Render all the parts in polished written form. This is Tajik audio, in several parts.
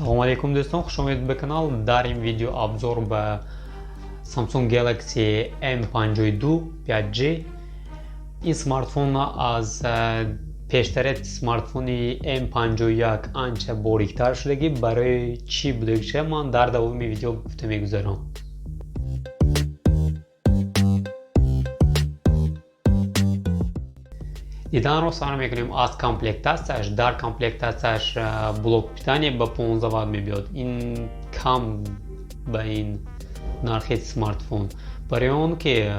Салом алейкум, дӯстон, хуш омадед ба канал. Дар ин видео обзор ба Samsung Galaxy M52 5G. Ин смартфон аз пештари смартфони M51 анча бориктар шудагӣ. Барои чӣ будагиша ман дар давоми видео гуфта мегузарам. Диданро сар мекунем аз комплектатсияш. Дар комплектатсияш блок питания ба 15 ватт мебиёд. Ин кам ба ин нархи смартфон. Барои он ки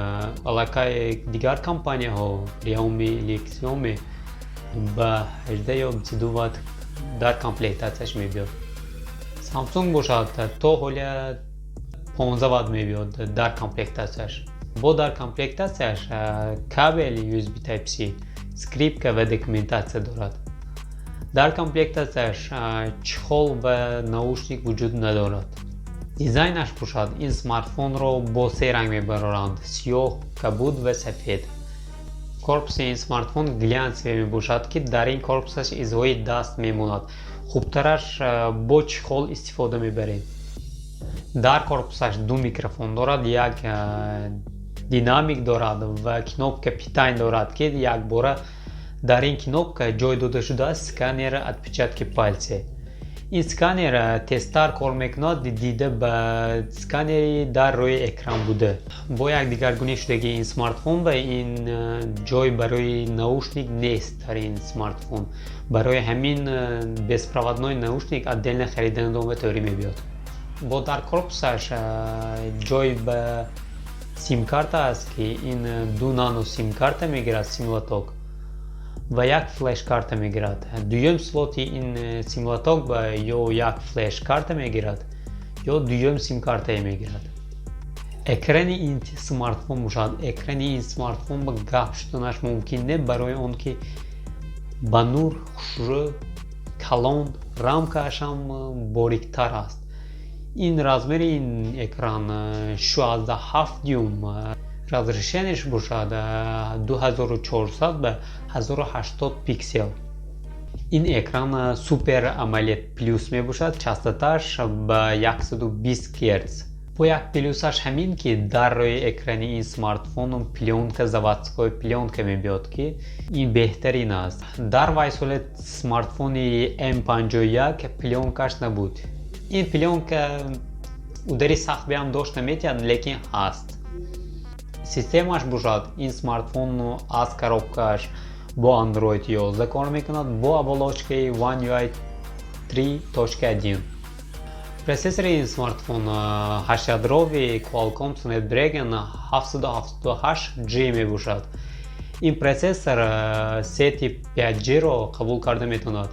аллакай дигар компанияҳо, Realme или Xiaomi, ба 18 ё 22 ватт дар комплектатсияш мебиёд. Samsung бошад, то ҳоля 15 ватт мебиёд дар комплектатсияш. Бо дар комплектатсияш кабели USB Type-C, скрипка ва документатсия дорад. Дар комплектатсияш чехол ва наушник вуҷуд надорад. Дизайнаш бошад, ин смартфонро бо се ранг мебароранд: сиёҳ, кабуд ва сафед. Корпуси ин смартфон глянцевый мебошад, ки дар ин корпусаш изҳои даст мемонад. Хубтараш бо чехол истифода мебарем. Дар корпусаш ду микрофон дорад, як динамик дорад ва кнопка питания дорад, ки якбора дар ин кнопка ҷой дода шудааст сканери отпечатки пальца. Ин сканер тезтар кор мекунад, дида ба сканери дар рӯи экран буда. Бо як дигаргунӣ шудагии ин смартфон ба ин ҷой барои наушник нест дар ин смартфон. Барои ҳамин беспроводной наушник отдельно хариданатон ба тӯрӣ мебиёд. Бо дар корпусаш ҷой ба симкарта аст, ки ин ду нано симкарта мегирад, сим-лоток, ва як флеш-карта мегирад. Дуюм слоти ин сим-лоток ба ё як флеш-карта мегирад, ё дуюм симкартае мегирад. Экрани ин смартфон бошад, экрани ин смартфон ба гап шуданаш мумкин не, барои он ки ба нур хушрӯ, калон, рамкаашам бориктар аст. Ин размери ин экран 6,7 дюйм, разрешениеш бошад 2400 ба 1080 пиксел. Ин экран Super AMOLED Plus мебошад, частотааш ба 120 Гц. Бо як плюсаш ҳамин, ки дар рӯи экрани ин смартфон плёнка, заводской плёнка мебиёд, ки ин беҳтарин аст. Дар вайсоли смартфони M51 плёнкаш набуд. Ин плёнка удари сахт биам дошт наметиҳад, лекин ҳаст. Системаш бошад, ин смартфон аз коробкааш бо Android 11 кор мекунад, бо оболочкаи One UI 3.1. Процессори ин смартфон ҳаштядрови Qualcomm Snapdragon 778G мебошад. Ин процессор сети 5G-ро қабул карда метавонад.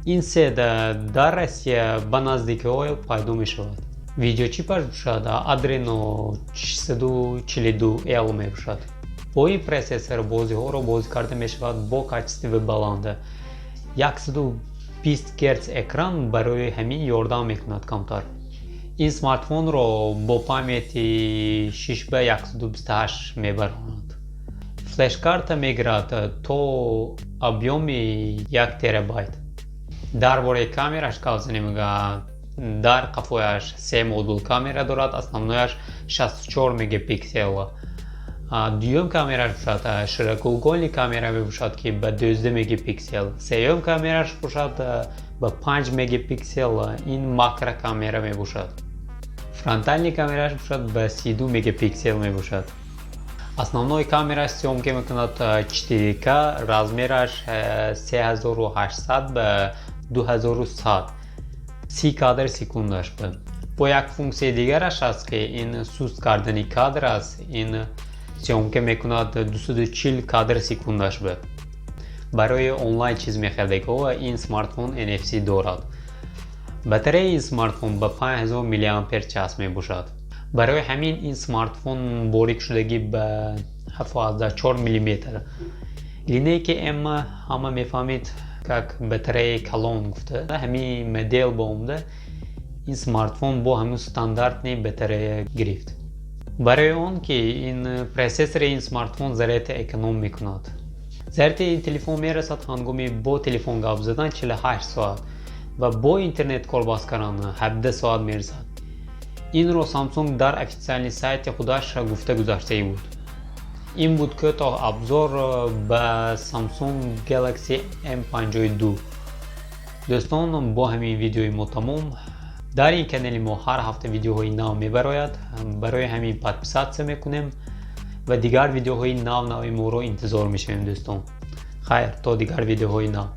Ин сет дар Россия ба наздикиҳо пайдо мешавад. Видеочипаш бошад, Adreno 642L мебошад. Бо ин процессор бозиҳоро бозӣ карда мешавад бо качествои баланд. 120 Гц экран барои ҳамин ёрдам мекунад камтар. Ин смартфонро бо памяти 6 ба 128 мебаронад. Флешкарта мегирад то объёми 1 терабайт. Дар бораи камераш гап занем, дар қафояш се модул камера дорад, основнояш 64 мегапиксел. Дуюм камераш бошад, широкоугольный камера мебошад, ки ба 12 мегапиксел. Сеюм камераш бошад, ба 5 мегапиксел, ин макрокамера мебошад. Фронтальный камераш бошад, ба 32 мегапиксел мебошад. Основной камераш съёмка мекунад 4К, размераш 3800 ба 2100, 30 кадр секундаш буд. Бо як функсияи дигараш аст, ки ин суст кардани кадр аст. Ин съёмка мекунад 240 кадр секундаш буд. Барои онлайн чиз мехаридагиҳо ин смартфон NFC дорад. Батареяи ин смартфон ба 5000 мАч мебошад. Барои ҳамин ин смартфон борик шудагӣ ба 7,4 мм. Линейки М ҳама мефаҳмед, как батареяи калон гуфта. Ҳамин модел ба омада ин смартфон бо ҳамин стандартный батарея гирифт. Барои он ки ин процессори ин смартфон заряди эконом мекунад. Заряди ин телефон мерасад ҳангоми бо телефон гап задан 48 соат. Ва бо интернет корбаст кардан 17 соат мерасад. Инро Samsung дар официальный сайти худаш гуфта гузаштагӣ буд. Ин буд кӯтоҳ обзор ба Samsung Galaxy M52. Дӯстон, бо ҳамин видеои мо тамом. Дар ин канали мо ҳар ҳафта видеоҳои нав мебарояд. Барои ҳамин подписаться мекунем ва дигар видеоҳои нав нави моро интизор мешавем. Дӯстон, хайр, то дигар видеоҳои нав.